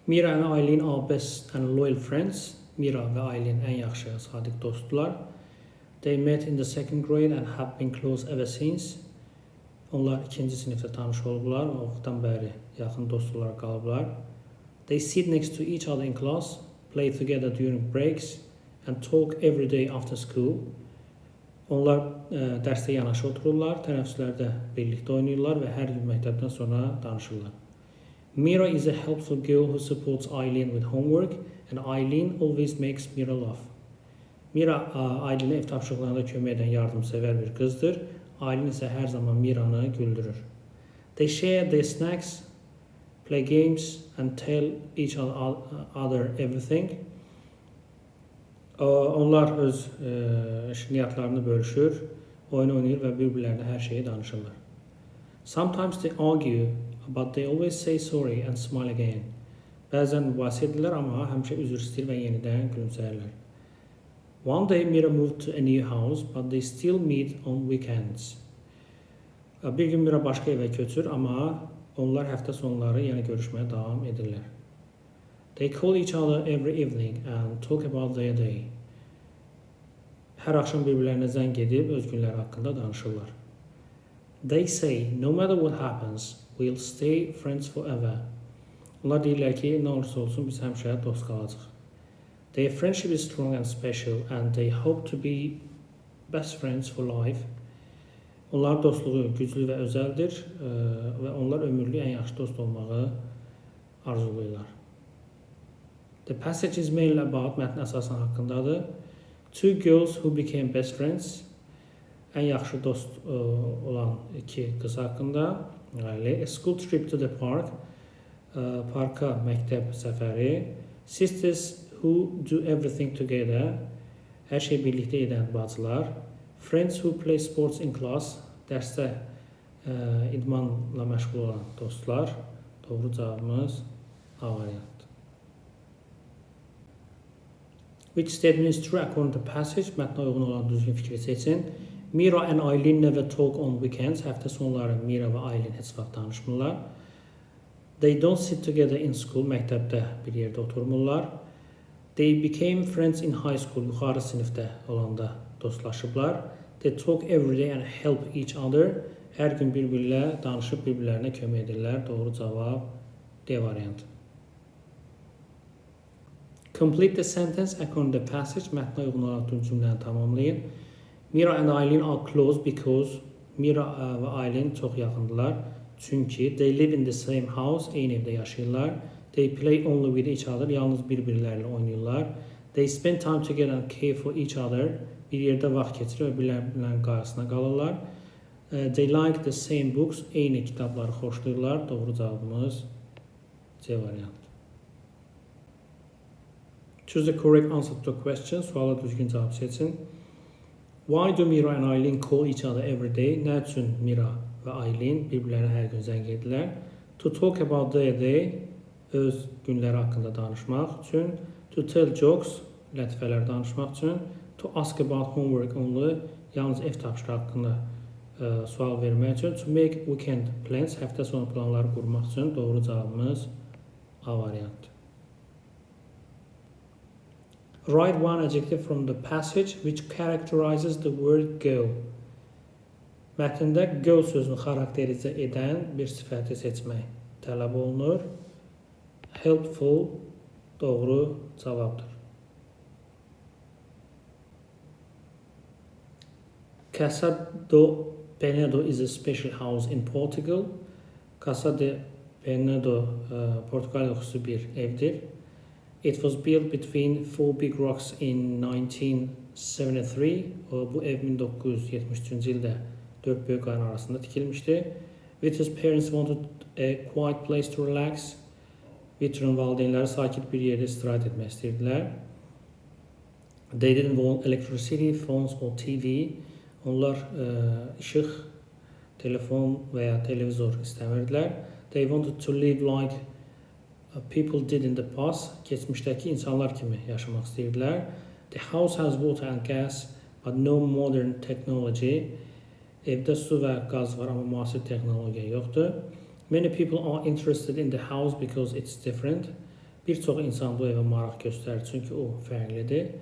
Mira and Aylin are best and loyal friends. Mira və Aylin ən yaxşı, sadiq dostdular. They met in the second grade and have been close ever since. Onlar ikinci sinifdə tanış olublar və o vaxtdan bəri yaxın dost olaraq qalıblar. They sit next to each other in class, play together during breaks and talk every day after school. Onlar dərsdə yanaşı otururlar, tənəffüslərdə birlikdə oynayırlar və hər gün məktəbdən sonra danışırlar. Mira is a helpful girl who supports Eileen with homework and Eileen always makes Mira laugh. Mira Aylinə ev tapşırıqlarında kömək edən yardımsevər bir qızdır. Aylin isə hər zaman Miranı güldürür. They share their snacks, play games and tell each other everything. Onlar öz şirniyyatlarını bölüşür, oyun oynayır və bir-birlərinə hər şeyi danışırlar. Sometimes they argue, but they always say sorry and smile again. Bəzən mübahisə edirlər, amma həmişə üzr istəyir və yenidən gülümsəyirlər. One day Mira moved to a new house, but they still meet on weekends. Bir gün Mira başqa evə köçür, amma onlar həftə sonları yenə görüşməyə davam edirlər. They call each other every evening and talk about their day. Hər axşam bir-birlərinə zəng edib öz günləri haqqında danışırlar. They say, no matter what happens, we'll stay friends forever. Onlar deyirlər ki, nə olursa olsun biz həmişə dost qalacağıq. Their friendship is strong and special and they hope to be best friends for life. Onların dostluğu güclü və özəldir və onlar ömürlük ən yaxşı dost olmağı arzulayırlar. The passage is mainly about, mətn əsasən haqqındadır. Two girls who became best friends. Ən yaxşı dost olan iki qız haqqında. Bəli. A school trip to the park. Parka məktəb səfəri. Sisters who do everything together. Hər şeyi birlikdə edən bacılar. Friends who play sports in class. Dərsdə idmanla məşğul olan dostlar. Doğru cavabımız A variantı. Which statement is true according to passage? Mətnə uyğun olan düzgün fikri seçin. Mira and Aylin never talk on weekends. Həftə sonları Mira və Aylin heç vaxt danışmırlar. They don't sit together in school. Məktəbdə bir yerdə oturmurlar. They became friends in high school. Yuxarı sinifdə olanda dostlaşıblar. They talk every day and help each other. Hər gün bir-birlə danışıb bir-birlərinə kömək edirlər. Doğru cavab D variantı. Complete the sentence according to the passage. Mətnə uyğun olaraq cümləni tamamlayın. Mira and Aylin are close because Mira və Aylin çox yaxındılar. Çünki they live in the same house, eyni evdə yaşayırlar. They play only with each other, yalnız bir-birləri ilə oynayırlar. They spend time together and care for each other. Bir yerdə vaxt keçirir və bir-birlərinin qayğısına qalırlar. They like the same books, eyni kitabları xoşlayırlar. Doğru cavabımız C variantı. Choose the correct answer to the question. Suala düzgün cavab seçin. Why do Mira and Aylin call each other every day? Nə üçün Mira və Aylin bir-birlərinə hər gün zəng edirlər? To talk about their day, öz günləri haqqında danışmaq üçün. To tell jokes, lətifələr danışmaq üçün. To ask about homework only, yalnız ev tapşırığı haqqında sual vermək üçün. To make weekend plans, həftə sonu planları qurmaq üçün. Doğru cavabımız A variantı. Write one adjective from the passage which characterizes the word go. Mətndə go sözünü xarakterizə edən bir sifəti seçmək tələb olunur. Helpful doğru cavabdır. Casa do Penedo is a special house in Portugal. Casa de Penedo Portuqaliya xüsusi bir evdir. It was built between four big rocks in 1973. Bu ev 1973-cü ildə dörd böyük qayanın arasında tikilmişdi. Victor's parents wanted a quiet place to relax. Victor'un valideynləri sakit bir yerdə istirahət etmək istəyirdilər. They didn't want electricity, phones or TV. Onlar işıq, telefon və ya televizor istəmirdilər. They wanted to live like people did in the past. Keçmişdəki insanlar kimi yaşamaq istəyirdilər. The house has water and gas, but no modern technology. Evdə su və qaz var, amma müasir texnologiya yoxdur. Many people are interested in the house because it's different. Bir çox insan bu evə maraq göstərir, çünki o fərqlidir.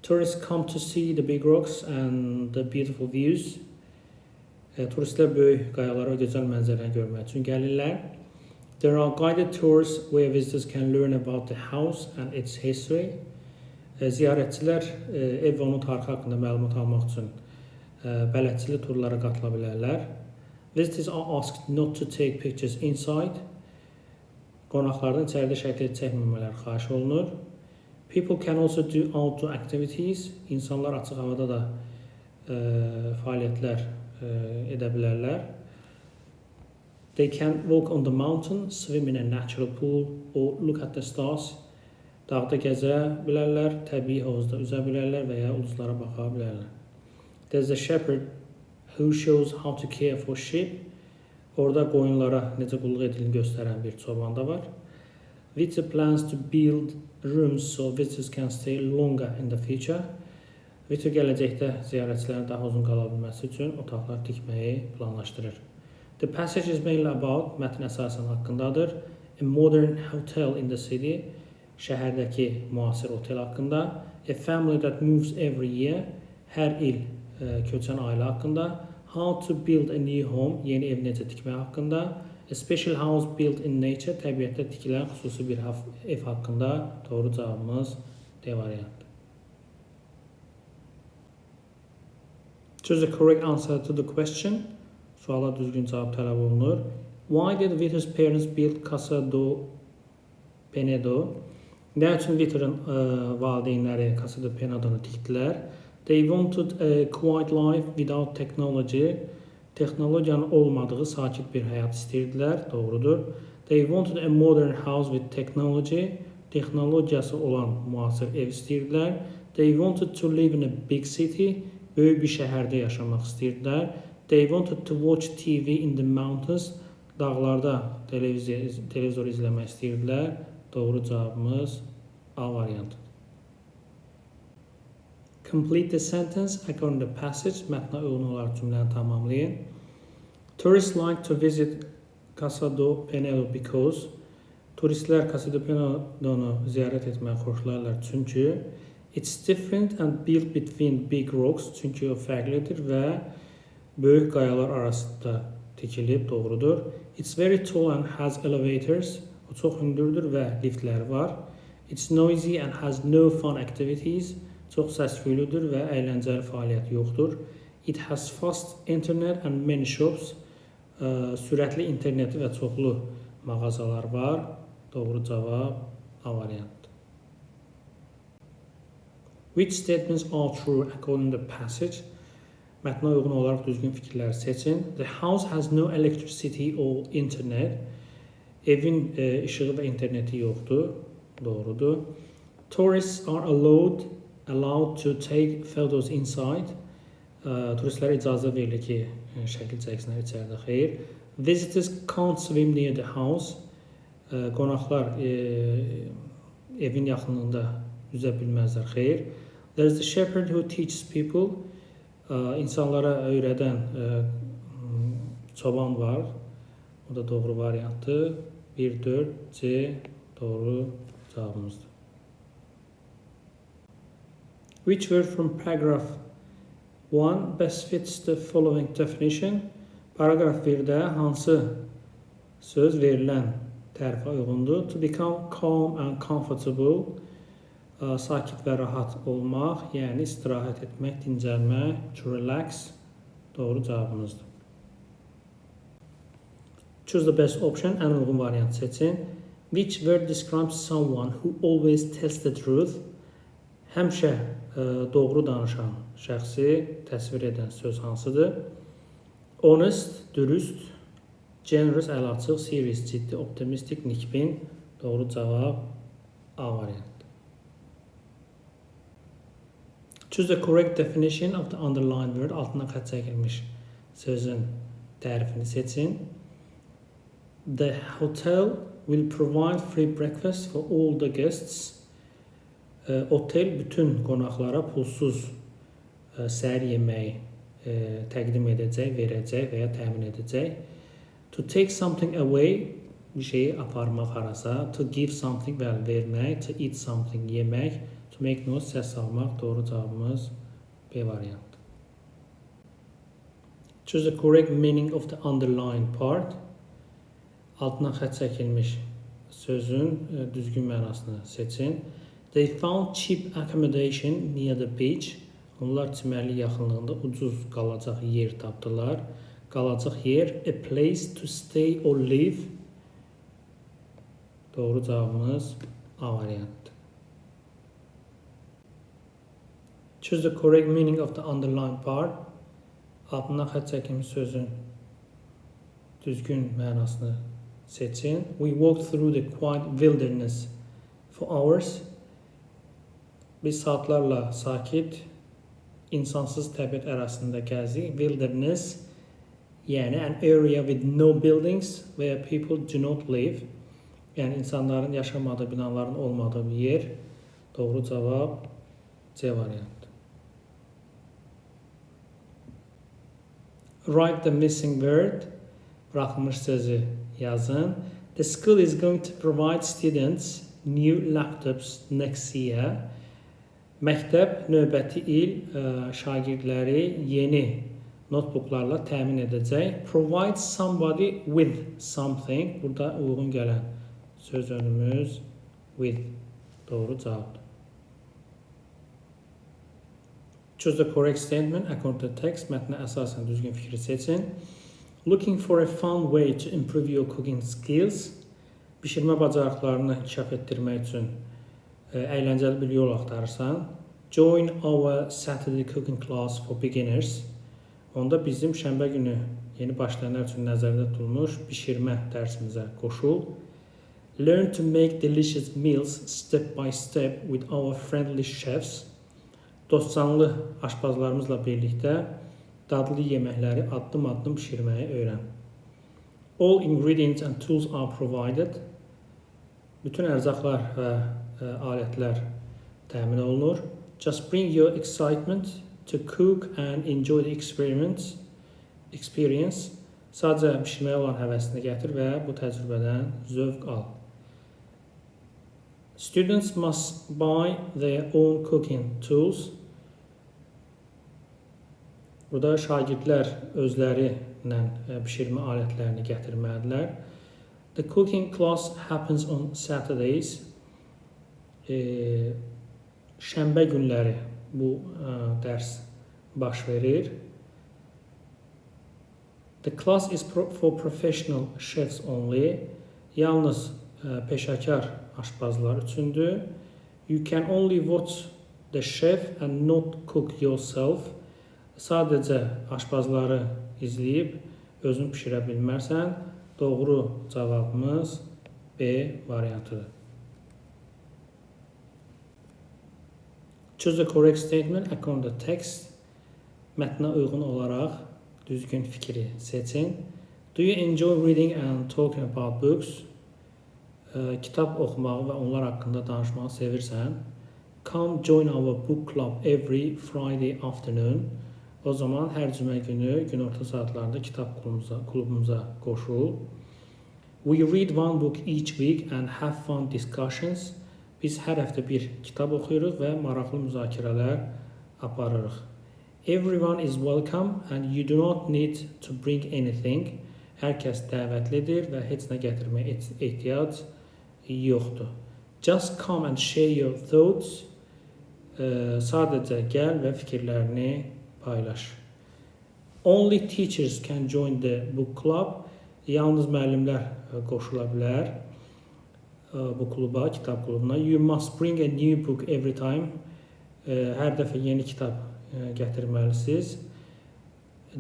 Tourists come to see the big rocks and the beautiful views. Turistlər böyük qayaları və gözəl mənzərəni görmək üçün gəlirlər. There are guided tours where visitors can learn about the house and its history. Ziyarətçilər ev və onun tarixi haqqında məlumat almaq üçün bələdçili turlara qatıla bilərlər. Visitors are asked not to take pictures inside. Qonaqlardan içəridə şəkil çəkməmələri xahiş olunur. People can also do outdoor activities. İnsanlar açıq havada da fəaliyyətlər edə bilərlər. They can walk on the mountain, swim in a natural pool or look at the stars. Dağda gəzə bilərlər, təbii hovuzda üzə bilərlər və ya ulduzlara baxa bilərlər. There's a shepherd who shows how to care for sheep. Orada qoyunlara necə qulluq edildiyini göstərən bir çoban da var. Victor plans to build rooms so visitors can stay longer in the future. Victor gələcəkdə ziyarətçilərin daha uzun qala bilməsi üçün otaqlar tikməyi planlaşdırır. The passage is mainly about, mətn əsasən haqqındadır. A modern hotel in the city, şəhərdəki müasir otel haqqında. A family that moves every year, hər il köçən ailə haqqında. How to build a new home, yeni ev necə tikmək haqqında. A special house built in nature, təbiətdə tikilən xüsusi bir ev haqqında. Doğru cavabımız D variantı. Choose the correct answer to the question. Suala düzgün cavab tələb olunur. Why did Vitor's parents build Casa do Penedo? Nə üçün Vitor'un valideynləri Casa do Penedonu tikdilər? They wanted a quiet life without technology. Texnologiyanın olmadığı sakit bir həyat istəyirdilər. Doğrudur. They wanted a modern house with technology. Texnologiyası olan müasir ev istəyirdilər. They wanted to live in a big city. Böyük bir şəhərdə yaşamaq istəyirdilər. They wanted to watch TV in the mountains. Dağlarda televizor izləmək istəyirdilər. Doğru cavabımız A variantıdır. Complete the sentence according to the passage. Mətnə uyğun olaraq cümləni tamamlayın. Tourists like to visit Casa do Penedo because turistlər Casa do Penedonu ziyarət etməyi xoşlayırlar çünki it's different and built between big rocks, çünki o fərqlidir və böyük qayalar arasında tikilib, doğrudur. It's very tall and has elevators. O çox hündürdür və liftləri var. It's noisy and has no fun activities. Çox səs-küylüdür və əyləncəli fəaliyyət yoxdur. It has fast internet and many shops. Sürətli interneti və çoxlu mağazalar var. Doğru cavab A variantıdır. Which statements are true according to the passage? Mətnə uyğun olaraq düzgün fikirləri seçin. The house has no electricity or internet. Evin işığı və interneti yoxdur. Doğrudur. Tourists are allowed to take photos inside. Turistlərə icazə verilir ki, şəkil çəksinlər içəridə. Xeyr. Visitors can't swim near the house. Qonaqlar evin yaxınlığında üzə bilməzlər. Xeyr. There is a shepherd who teaches people. İnsanlara öyrədən çoban var. O da doğru variantdır. 1, 4, C doğru cavabımızdır. Which word from paragraph 1 best fits the following definition? Paragraf 1-də hansı söz verilən tərifə uyğundur? To become calm and comfortable, sakit və rahat olmaq, yəni istirahət etmək, dincəlmək, to relax doğru cavabımızdır. Choose the best option, ən uyğun variant seçin. Which word describes someone who always tells the truth? Həmişə doğru danışan şəxsi təsvir edən söz hansıdır? Honest, dürüst, generous, əl açıq, serious, ciddi, optimistic, nikbin. Doğru cavab A variantıdır. Choose the correct definition of the underlined word. Altına xətt çəkilmiş sözün tərifini seçin. The hotel will provide free breakfast for all the guests. Otel bütün qonaqlara pulsuz səhər yeməyi təqdim edəcək, verəcək və ya təmin edəcək. To take something away, bir şeyi aparmaq harasa. To give something, bəli, vermək. To eat something, yemək. To make noise, səs salmaq. Doğru cavabımız B variantı. Choose the correct meaning of the underlined part. Altına xətt çəkilmiş sözün düzgün mənasını seçin. They found cheap accommodation near the beach. Onlar çimərlik yaxınlığında ucuz qalacaq yer tapdılar. Qalacaq yer, a place to stay or live. Doğru cavabımız A variantıdır. Choose the correct meaning of the underlined part. Altına xətt çəkilmiş sözün düzgün mənasını seçin. We walked through the quiet wilderness for hours. Biz saatlarla sakit, insansız təbiət ərazisində gəzdik. Wilderness, yəni an area with no buildings where people do not live. Yəni insanların yaşamadığı, binaların olmadığı bir yer. Doğru cavab C variantı. Write the missing word. Buraxılmış sözü yazın. The school is going to provide students new laptops next year. Məktəb növbəti il şagirdləri yeni notebooklarla təmin edəcək. Provide somebody with something. Burada uyğun gələn söz önümüz with. Doğru cavabdır. Choose the correct statement according to the text. Mətnə əsasən düzgün fikri seçin. Looking for a fun way to improve your cooking skills. Bişirmə bacarıqlarını inkişaf etdirmək üçün əyləncəli bir yol axtarırsan. Join our Saturday cooking class for beginners. Onda bizim şənbə günü yeni başlayanlar üçün nəzərdə tutulmuş bişirmə dərsimizə qoşul. Learn to make delicious meals step by step with our friendly chefs. Dostcanlı aşpazlarımızla birlikdə dadlı yeməkləri addım-addım bişirməyi öyrən. All ingredients and tools are provided. Bütün ərzaqlar və alətlər təmin olunur. Just bring your excitement to cook and enjoy the experience. Sadəcə bişirməyə olan həvəsini gətir və bu təcrübədən zövq al. Students must buy their own cooking tools. Burada şagirdlər özləri ilə bişirmə alətlərini gətirməlidirlər. The cooking class happens on Saturdays. Şənbə günləri bu dərs baş verir. The class is for professional chefs only. Yalnız peşəkar aşpazlar üçündür. You can only watch the chef and not cook yourself. Sadəcə aşpazları izləyib özün bişirə bilmərsən. Doğru cavabımız B variantıdır. Choose the correct statement according to the text. Mətnə uyğun olaraq düzgün fikri seçin. Do you enjoy reading and talking about books? Kitab oxumağı və onlar haqqında danışmağı sevirsən? Come join our book club every Friday afternoon. O zaman hər cümə günü günorta saatlarında kitab klubumuza qoşul. We read one book each week and have fun discussions. Biz hər həftə bir kitab oxuyuruq və maraqlı müzakirələr aparırıq. Everyone is welcome and you do not need to bring anything. Hər kəs dəvətlidir və heç nə gətirməyə ehtiyac yoxdur. Just come and share your thoughts. Sadəcə gəl və fikirlərini paylaş. Only teachers can join the book club. Yalnız müəllimlər qoşula bilər bu kluba, kitab klubuna. You must bring a new book every time. Hər dəfə yeni kitab gətirməlisiniz.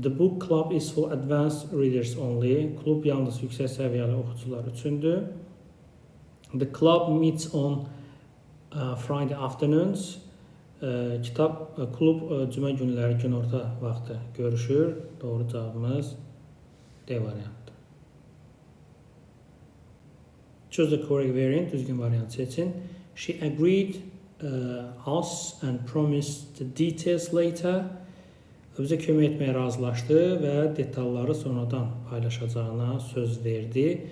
The book club is for advanced readers only. Klub yalnız yüksək səviyyəli oxucular üçündür. The club meets on Friday afternoons. Klub cümə günləri günorta vaxtı görüşür. Doğru cavabımız D variantıdır. Choose the correct variant. Düzgün variant seçin. She agreed us and promised the details later. Bizə kömək etməyə razılaşdı və detalları sonradan paylaşacağına söz verdi.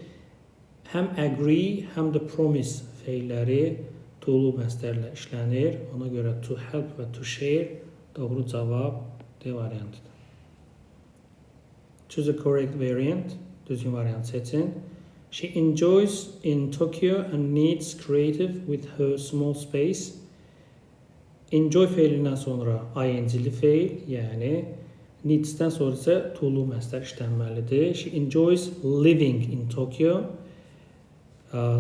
Həm agree, həm də promise feilləri to-lu məstərlə işlənir. Ona görə to help və to share doğru cavab D variantıdır. Choose the correct variant. Düzgün variant seçin. She enjoys in Tokyo and needs creative with her small space. Enjoy feilindən sonra ing-li feil, yəni needs-dən sonra isə to-lu məstər işlənməlidir. She enjoys living in Tokyo.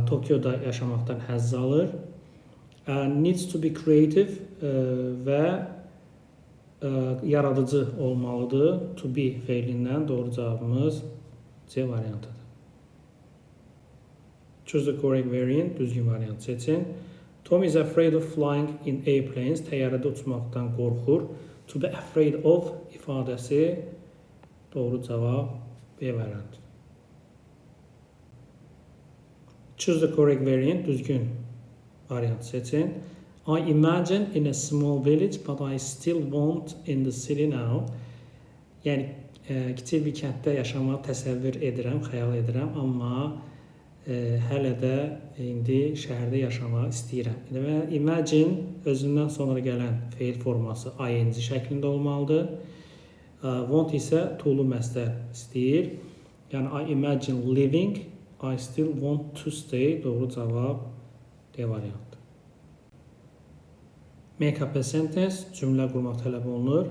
Tokyoda yaşamaqdan həzz alır. Needs to be creative və yaradıcı olmalıdır. To be feilindən doğru cavabımız C variantıdır. Choose the correct variant. Düzgün variant seçin. Tom is afraid of flying in airplanes. Təyyarədə uçmaqdan qorxur. To be afraid of ifadəsi doğru cavab B variantı. Choose the correct variant. Düzgün variant seçin. I imagine in a small village, but I still want in the city now. Yəni kiçik bir kənddə yaşamağı təsəvvür edirəm, xəyal edirəm, amma hələ də indi şəhərdə yaşamağı istəyirəm. Deməli, imagine özündən sonra gələn feil forması ing şəklində olmalıdır. Want isə to-lu məstər istəyir. Yəni I imagine living, I still want to stay. Doğru cavab D variantı. Make up a sentence, cümlə qurmaq tələb olunur.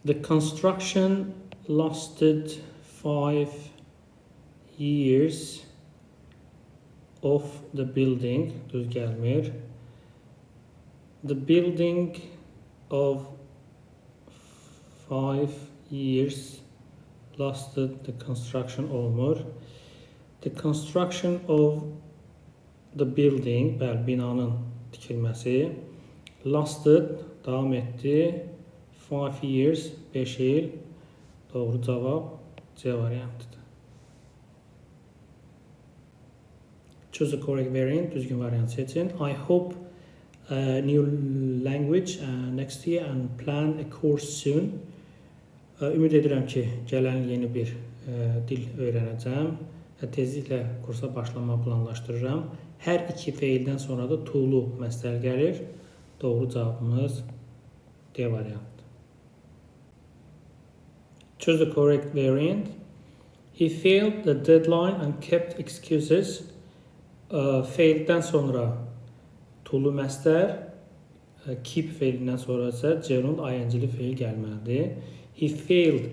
The construction lasted 5 years of the building. Düz gəlmir. The building of 5 years lasted the construction olmur. The construction of the building, bəli, binanın tikilməsi lasted, davam etdi. 5 years, 5 il. Doğru cavab C variantıdır. Choose the correct variant, düzgün variant seçin. I hope a new language next year and plan a course soon. Ümid edirəm ki, gələn il yeni bir dil öyrənəcəm və tezliklə kursa başlamağı planlaşdırıram. Hər iki feildən sonra da to-lu məstər gəlir. Doğru cavabımız D variantıdır. Choose the correct variant. He failed the deadline and kept excuses. Faildən sonra to-lu məstər, keep feilindən sonra isə gerund ing-li feil gəlməlidir. He failed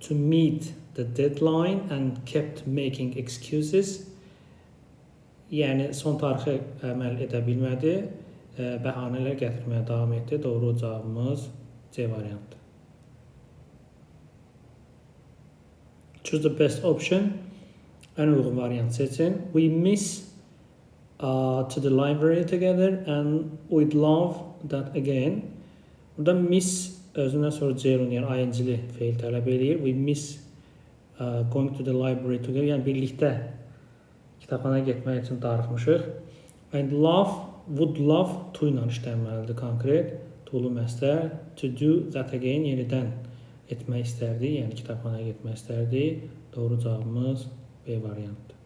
to meet the deadline and kept making excuses. Yəni son tarixə əməl edə bilmədi, bəhanələr gətirməyə davam etdi. Doğru cavabımız C variantıdır. Choose the best option. Ən uyğun variant seçin. We miss to the library together and we'd love that again. Burada miss özündən sonra gerund, yəni ing-li feil tələb eləyir. We miss going to the library together. Yəni birlikdə kitabxanaya getmək üçün darıxmışıq. And love, would love to ilə işlənməlidir konkret. To-lu məstər. To do that again, yenidən etmək istərdi, yəni kitabxanaya getmək istərdi. Doğru cavabımız B variantıdır.